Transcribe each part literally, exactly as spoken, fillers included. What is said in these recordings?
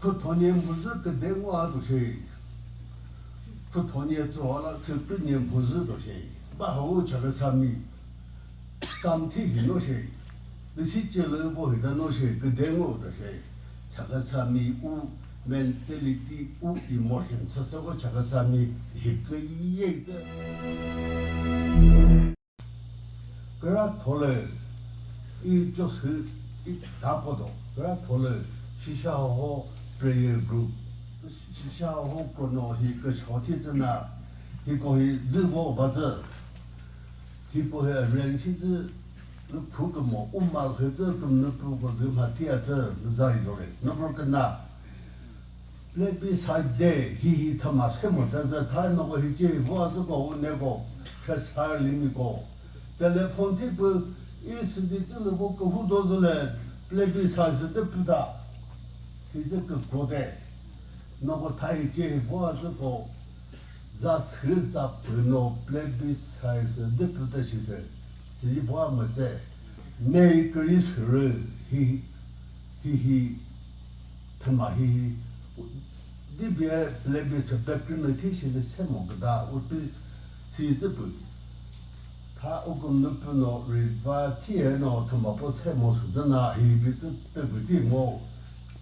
Püthonye mhuzü küde ngo a do she. Püthonye tsola sü pünye mhuzü do she. Ba ho Chakhesami. Kam thi hi no she. Lüsi chelü bo hi ta no she küde ngo do she. Chakhesami u mentality u emotion. Sasa ko Chakhesami hi küye. Kra thole, i chosü, i tapo do. Kra thole, shisha ho prayer group. Shisha ho kono hi küsho thi tsü na, hi ko hi zü vo ba tsü. Hi ko hi arrange thi tsü, lu phu kümo, u mal he tsü, küm nu phu ko zü ma thi a tsü, nu za hi zo le. Nu phu kena. Plebiscite day, hi hi thüma se mo ta za tha no ko hi che vo a zu ko u ne ko, kha sa li mi ko. Telephone thi pü, i sü di tsü lü ko ko hu do zu le, plebiscite sü de pü ta. Hi che ko ko de. No ko tha hi che vo a zu ko, za sü za pü no plebiscite sü de pü ta shi se. Si di vo a mo che. Ne kri sü rü, hi, hi hi. Thüma hi, dibie plebiscite background lü thi shi lü se mo küta, u tü si tsü pü. Tha u kümüzü pü no revive thi e no thüma po se mo sü zü na hi bi tsü pü pü thi mo.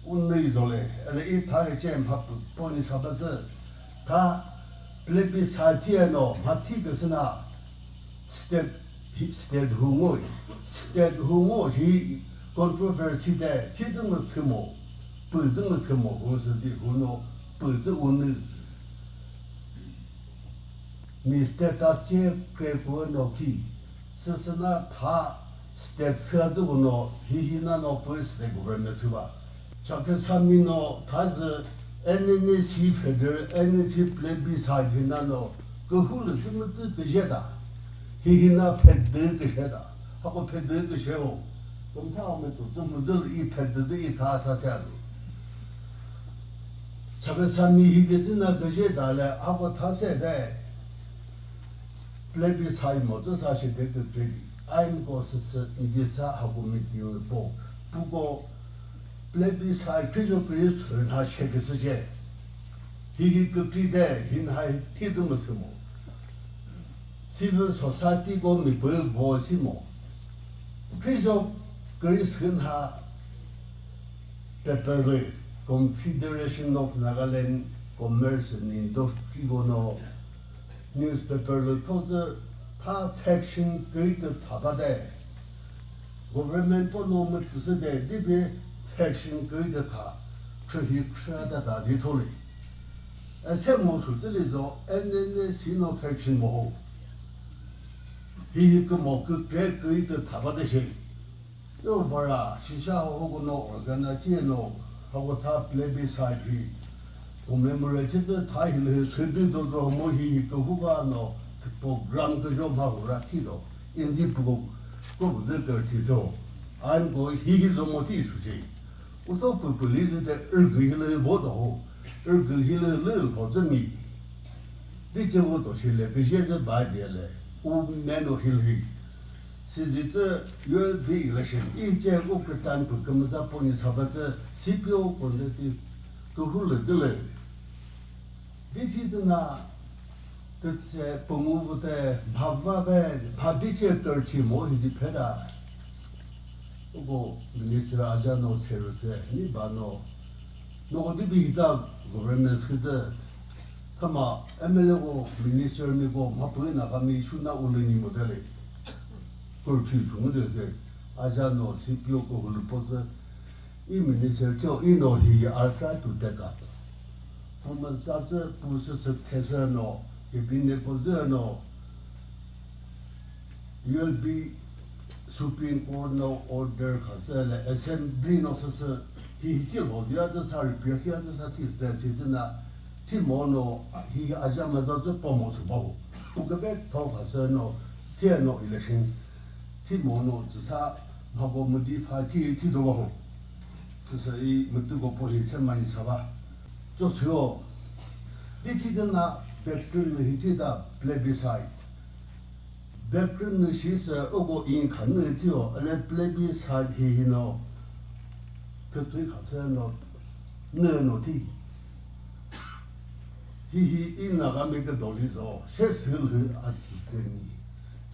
U nü zo le, ele i tha e che mha pü po ni sa ba tsü. Tha plebiscite thi e no mha thi pü sü na. State, hi, state hu ngo, state hu ngo hi controversy de, chi zü mü chü mo, pü zü mü chü mo, hu sü di hu no, pü zü u nü. Mi status che kre ku no ki, sü sü na tha state chü zü ku no, hi hi na no pü state government chü ba. Chakhesami no tha zü N N C federal, N N C plebiscite hi na no, kühu lü zü mütü küzhe ta. Hi hi na phedü küzhe ta. Hako phedü küzhe o. Kümtha o mütü zü müzü lü i phedü zü i tha sa se lü. Chakhesami hi de zü na küzhe ta le, hako tha se de. Plebiscite mo tsü sa shi de kükre di. Aim ko sü sü ndi sa ha ko mi di po. Pu ko plebiscite Kristo Kristo na she küsü che. Hi hi kükre de hin ha hi thi zü mü sü mo. Civil society ko mi pü vo si mo. Kristo Kristo hin ha paper lü Confederation of Nagaland Commerce and Industry ko no newspaper lü thozü tha faction create tha ba de. Government po no mütüsü de dibi faction create tha. Chühi khrata ta di thole. E se mo sü tüli zo N N C no faction mo ho. Hi hi kümo kükre create tha ba de she. Yo bara, shisha ho ko no organize no, ha ko tha plebiscite hi. Commemorate tha hi lü sü di do do mo hi hi ko hu ba no, program ko jo ma hu ra thi do. Indi pu ko, ko bu de ko thi so. An ko hi hi zo mo thi su che. U so pu pu li zi de er gü hi lü vo do ho. Er gü hi lü lü vo zü mi. Di che vo do shi le, bi she zü ba bie le. U me no hi lü hi. Sizi tsü U L B election, i che u kütan pü kümüza poni saba tsü C P O kondeti kühu lü tsü lü. Di thi tsü na, tütse püngu vute, mha va ve, mha di che kürchi mo hi di pheda. Uko minister aja no seru se, ni ba no. No ko di bi hita government skite. Thüma M L A ko minister mi ko mha pü na kami shu na u lü ni mo de le. Kürchi pü mu de se. Aja no C P O ko hulu po se. I minister cho i no hi I try to take up. Thüma sa tsü pu sü sü thesü no, cabinet ko zü no, U L B Supreme Court no order khasü le assembly no sü sü hi hi thi lo dia de sa repeal dia de sa thi de si de na thi mo no hi aja ma za zu po mo su ba hu. Pu ke be tho khasü no thi no election thi mo no zü sa ma ko modify thi thi do ba hu. Zü sa i mütü ko po hi se ma ni sa ba. Zo sü o. Di thi de na background hi thi da plebiscite. Background nü shi sü uko in kha nü thio, ale plebiscite hi hi no, thüthui kha sü no, Nü no thi. Hihi i Nagami kükro lizo, se sülü a tüteni.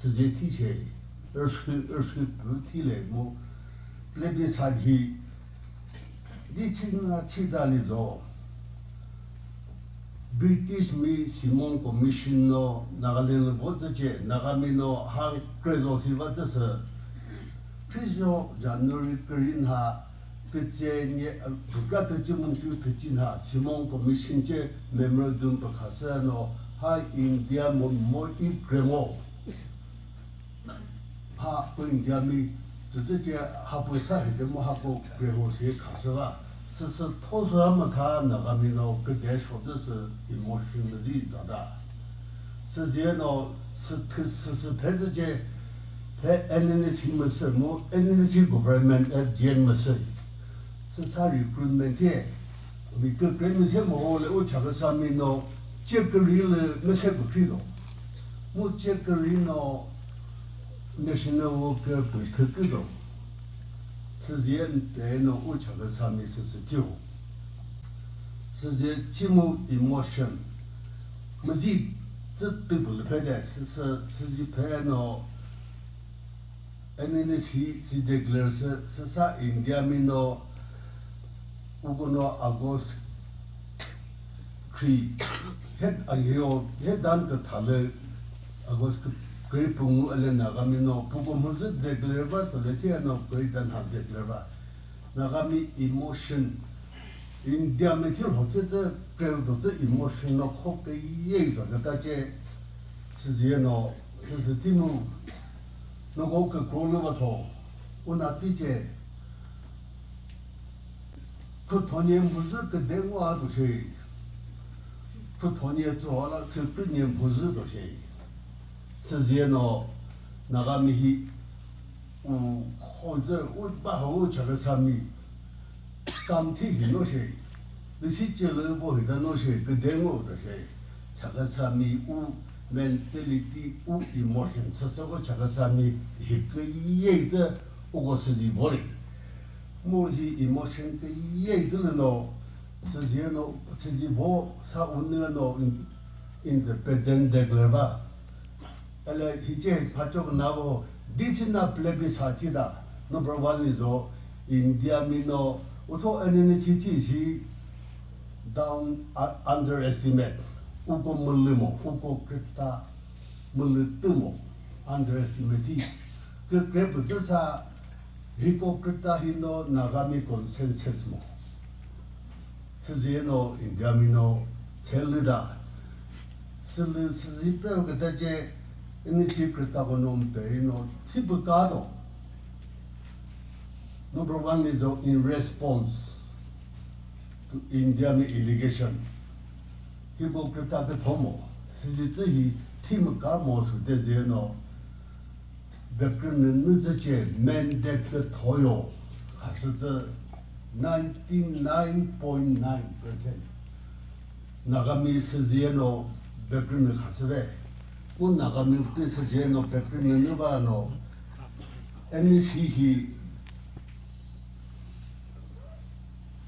Süze thi che, ürsü, ürsü pü thi le mo. Plebiscite hi, di thi na thi da lizo. British mi Simon Commission no Nagaland lü vo zü che, Nagami no ha kre zo si va zü sü. Thi zo January kri nha, Pütse nye, pükra tüchi mungkyu tüchi nha, Simon Commission che memorandum pükhasü no, ha India mo, mo i kremo. Ha pü India mi, tütü che ha pü sa hide mo ha ko kreho se khasü va. Süsü thosü ama tha Nagami no küde shodü sü emotion müzi zada. Süzino süthü süsü phezüce phe N N C müsü mu N N C government F G N müsü. Süsa recruitment he mi kükre müse mo le u Chakhesami no cheküri le müse kükri do. Mu cheküri no national worker pü thükü do. Süzien pe no u Chakhesami süsü thiu. Süzien chimu emotion. Müzi zü tübülü phe de, sü, sü, süzi phe no, N N C, si declare sü, süsa India mi no, uko no August kri, het, a, yo, het dan ke thale, August kri pungu ele Nagami no, puko müzü declare ba, tole chi no, kri dan ha declare ba. Nagami emotion, India mi thil ho che che, krel do che emotion no kho ke ye do na ta che, süzino, süsü thimu, no go ke kro le ba tho, u na ti che, phu thonye müzü ke de ngo a do che, phu thonye tso ala sü pü nye müzü do che, süzino, Nagami hi, u kho zü u ba ho u Chakhesami kam thi hi no she, lü si che lü vo hi ta no she, küde ngo ta she, Chakhesami u mentality, u emotion, sa sa ko Chakhesami hi küye zü u ko süzi vo le. Mu hi emotion küye zü lü no, süzi no, süzi vo sa u nü no in-, independent declare ba. Ele hiche phacho na vo, di chi na plebiscite thi da, number one ni zo, India mi no, utho N N C thi shi, down, uh, underestimate, uko mülü mo, uko krita mülü tü mo, underestimate thi. Kükre pü zü sa, hiko krita hi no Nagami consensus mo. Süzino India mi no sülü da. Sülü süzi pe küta che ini si krita ko nom pe no thi pü ka do. Number one ni zo in response to India mi allegation. Hiko krita ke thomo. Süzi zü hi thi mü ka mo sü te zino. Veteran nü zü che mandate ke thoyo, khasü zü ninety-nine point nine percent. Nagami süziyeno veteran nü khasü ve. Mu Nagami pü süziyeno veteran nü nü ba no, N E C hi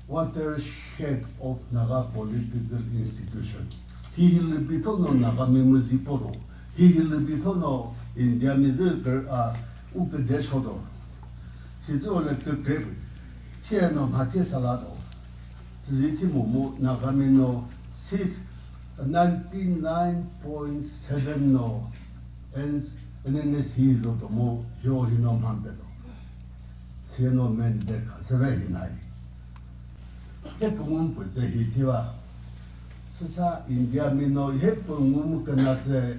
watershed of Naga political institution. Hihi lü bitho no Nagami müzi poro. Hihi lü bitho no India mi zü kür a u küde shodo. Sizi ole kükre. Thiye no mha thiye sala do. Sizi thi mu mu Nagami no six, ninety-nine point seven no N-, N N S hi zo do mu yo hi no mhan pe do. Sieno men de kha, seve hi nai. He pungum pü che hi thiva. Süsa India mi no he pungum küna che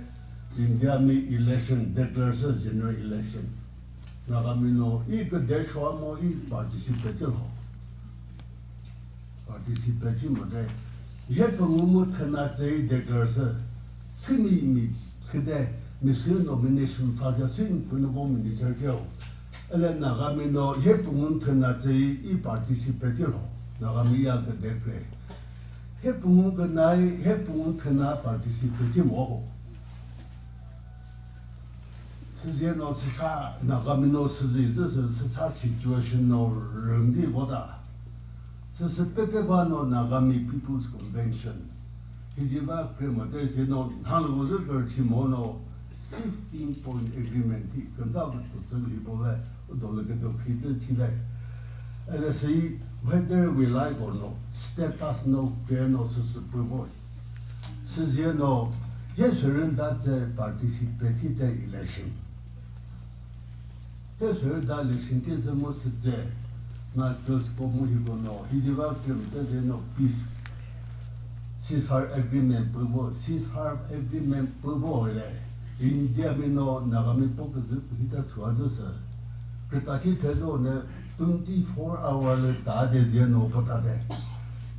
India mi election declare sü general election. Nagami no i küde shwa mo i participate lo. Participate thi mo de. He pungum thüna che i declare sü. Simi mi side mi sü nomination fa ja sin punu bo minister kyo. Ele Nagami no he pungum thüna che i participate lo. Nagami ya küde kre. He pungum künai, he pungum thüna participate thi mo ho. Süzino süsa, Nagami no süzi, zü sü, süsa situation no rümdi vota. Süsü pepe ba no Nagami People's Convention. Hijiba krema te se no nhalü zü kürchi mo no sixteen point agreement hi künta bu tutsü hi bo ve, u do le ke do khi zü thi ve. Ele si, whether we like or not, status no ke no süsü pü vo. Süzye no, ye sürün da te participate hi te election. He sürü da election te zü mo sütse, na Glasgow mo hi kono, hi jiba kürü te zü no peace, ceasefire agreement pü vo, ceasefire agreement pü vo le, India mi no Nagami po küzü pü hi ta sua zü sü. Kürtachi phe zo ne twenty four hour le ta de zü no po ta de.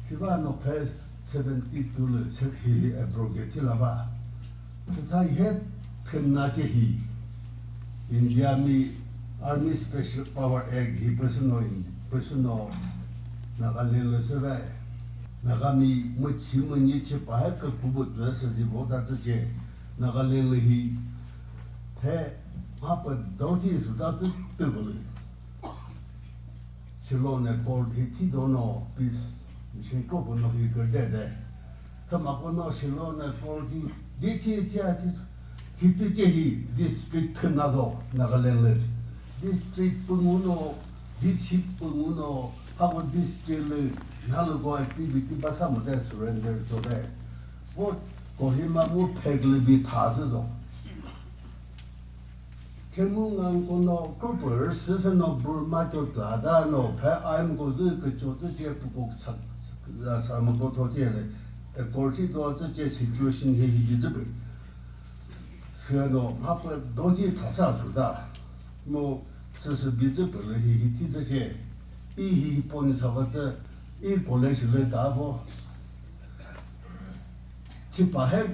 Siba no phe seventy two le se hi hi abrogate thi la ba. Süsa he thüna che hi India mi Army Special Power Act hi püsüno, püsüno Nagaland lü sü ve. Nagami müchi münyi che pa he kükübü tü sü zi vo ta tsü che Nagaland lü hi he mha pü do thi sü ta tsü tü ko lü. Shillong ne court hi thi do no peace mission ko pü no hi kürte de. Thüma ko no Shillong ne court hi di thi thi a thi hi tü che hi district thüna do Nagaland lü. District pü ngu no, district pü ngu no, ha ko district lü na lü ko activity ba sa mo de surrender so de. Ko Kohima mu phek lü bi tha zü zo. Themu ngang kono kropür süsü no Burma cho tla da no phe aim ko zü kücho zü che pukok sa, sa, sa mü ko tho che le, e, kor thi do zü che situation hi hi zü pü. Sü no mha pü do zü tha sa su da. Mo süsü bi zü pü le hi hi thi zü che. I hi hi pon sa va zü, i college le da vo. Chipahe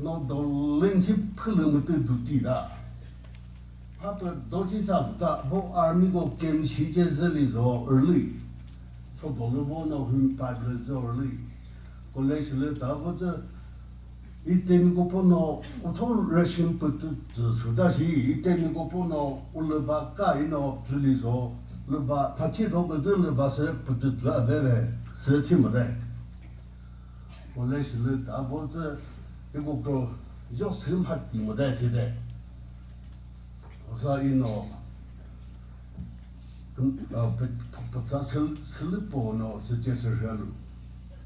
no dolin hi phülü mütü duty da. Hapü dochi sa ta vo army ko camp shi che zü li zo early. So dolu vo no hüm pipe lü zo early. College lü ta vo zü itemi ko po no utho ration pütü zü su da shi itemi ko po no ulü ba ka ino zü li zo lü ba phachi tho ko zü lü ba se pütü zü a ve ve se thi mo de. College lü ta vo zü, ikukro, yo sü mha ti mo de si de. Osa ino, a, pe, pe, pe, ta sü, sü lü po no, sü che sü rhelu.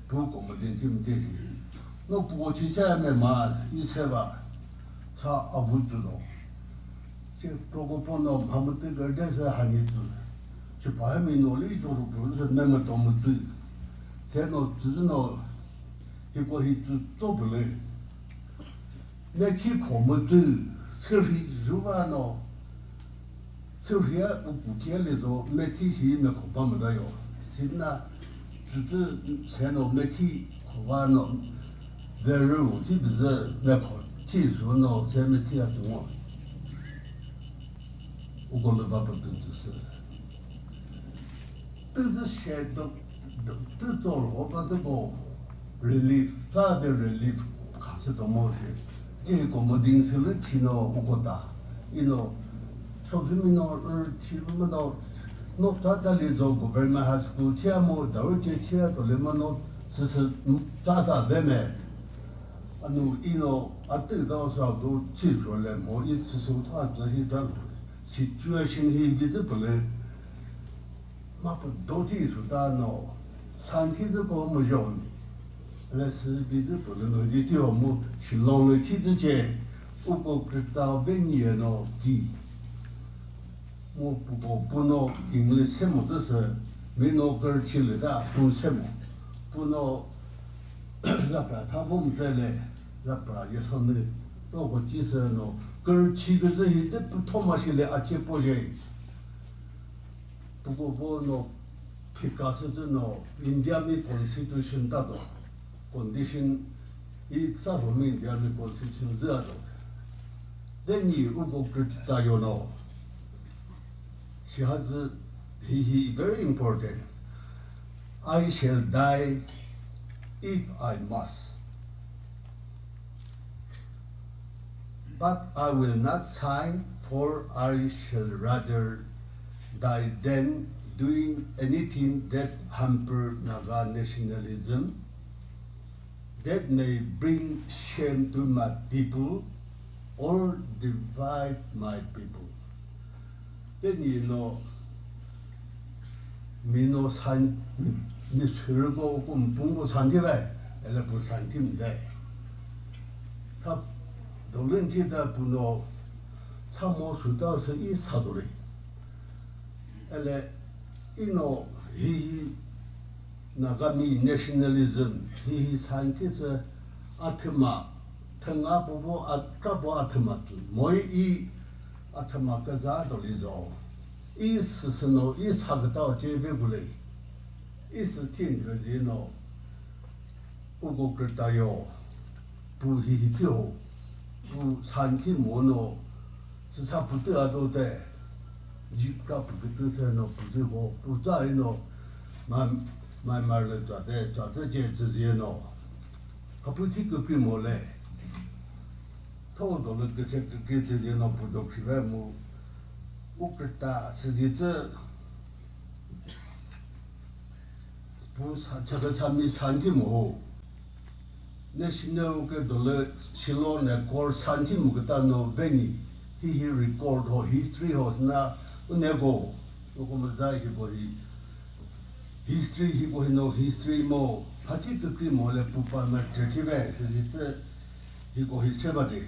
Pu ko mo din tim de. No pu ko chi se me ma, i se va. Sa a vu tu no. Che kroko pono mhamütü kürde se hani tü. Che pahemi no li cho ru pü se meme to mütü. Se no tü no hiko hi tü to pü le. Ne chi kho mütü, sürhi zuva no. Sürhi a u ku ke le zo, me thi hi me kho pa mü da yo. Sina tütü seno methi khova no, derü u thi bizü mekho thi sü no se methi a tü ngo. Uko lü va pütü tü sü. Tüzü she do, do, tü tsor ho ba tü bo relief, ta de relief kha sü to mo se. Ti ko mo ding sü lü chi no uko ta. Ino, so vimi no, er, chi vimi no, no, ta, ta li zo government high school, chia mo, da, er, che, chia, to, le, ma, no, sü, sü, ta, ta, ve, me. Anu, ino, a, ti, da, sa, do, chi, zo, le, mo, i, sü, sü, ta, ta, hi, ta, situation, hi, bi, ti, pele. Ma pü do thi sü ta no, san thi zü ko mu zho ni. Le sü bi zü pü lü no ji thi ho mu Shillong lü thi zü che, u ko krüta ve ni ye no ki. Mu pu ko pu no English se mo zü sü, mi no kür chi lü ta pu se mo. Pu no la pra tha vo mu te le, la pra ye so ni, no ko chi sü no, kür chi zü hi te pu tho ma shi le a che po je. Puko vo no phika sü zü no India mi constitution ta do, condition i sa ho mi India mi constitution zü a do. Then yi uko krita yo no. Shi ha zü hi hi very important. I shall die if I must. But I will not sign, for I shall rather die than doing anything that hamper Naga nationalism, that may bring shame to my people or divide my people. Peni no, mi no san, mi sürüko kum pungo santi ve, ele pu santi mde. Sa dolin chi da pu no, sa mo su ta se i sa dori. Ele, ino, hi, hi, Nagami nationalism, hi, hi, scientist, athema, thenga popo, atrapo athema tu, moi i, athema kaza doli zo. I sisino, i sakata o cheve gule. I sitin gazino, ugo kretayo. Pu hi hi thi ho, pu san thi mo no, sisa pu tü a do te, ji kra pu kütü se no pu tü ho, pu za i no, ma, ma, ma le za te, za te je zü zi no, ha pu thi kükri mo le, tho do le küse kükri zü zi no pu do kri ve mu, u kreta si zi zü, Pu sa, chakha sa mi santi mo ho. National ke dole Shillong ne kor santi mo keta no veni. Hi hi record ho, history ho na unego. Loko maza hi bo hi. History hi bo hi no history mo. Hati kükri mo le pu pa ma treti ve. Hi hi te hi ko hi se ba de.